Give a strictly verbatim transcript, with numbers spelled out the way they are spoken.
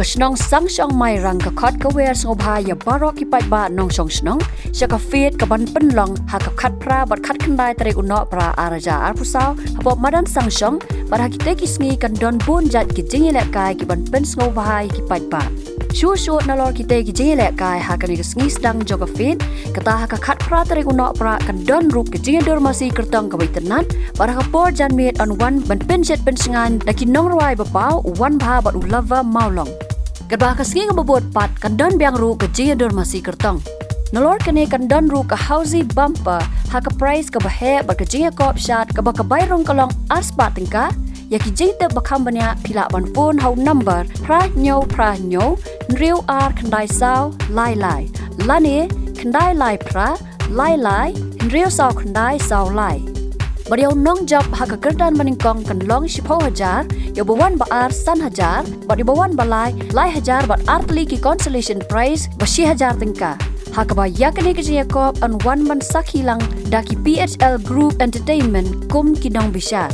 Ka shnong Sangshong Mairang ka khot ka wer sngewbha ïa baroh ki paidbah nongshong shnong sha ka fete ka ban pynlong ha ka khatphra bad khatkhyndai tarik u Nohprah ar hajar arphew saw hapoh madan Sangshong, bad ha kitei ki sngi kan don bun jait ki jingïalehkai ki ban pynsngewbha ïa ki paidbah. Shuh shuh nalor kitei ki jingïalehkai, ha kane ka sngi sdang jong ka fete, kata ha ka khatphra tarik u Nohprah, kan don ruh ka jingïadurmasi kyrtong kaba itynnad, bad ha ka por janmiet yn wan ban pynshit pynshngaiñ da ki nongrwai ba paw, u Wanbha bad u Lover Mawlong. Katba ha ka sngi kaba bud pat kan don biang ruh ka jingïadurmasi kyrtong. Nalor kane kan don ruh ka Housie Bumper ha ka prize kaba heh bad ka jingïakop shad kaba ka bai rung ka long ar spah tyngka. Ïa ki jingtip ba kham bniah phi lah ban phone ha u number phra hynñiew phra hynñiew hynriew ar khyndai saw lai lai lane khyndai lai phra lai lai hynriew saw khyndai saw lai. Bad ïa u nongjop ha ka kyrdan banyngkong kan long shiphew hajar, ïa uba wan ba ar san hajar, bad ïa uba wan ba lai lai hajar, bad ar tylli ki consolation prize ba shi hajar tyngka. Ha kaba ïa kane ka jingïakop yn wan ban sakhi lang da ki P H L Group Entertainment kum ki nongbishar.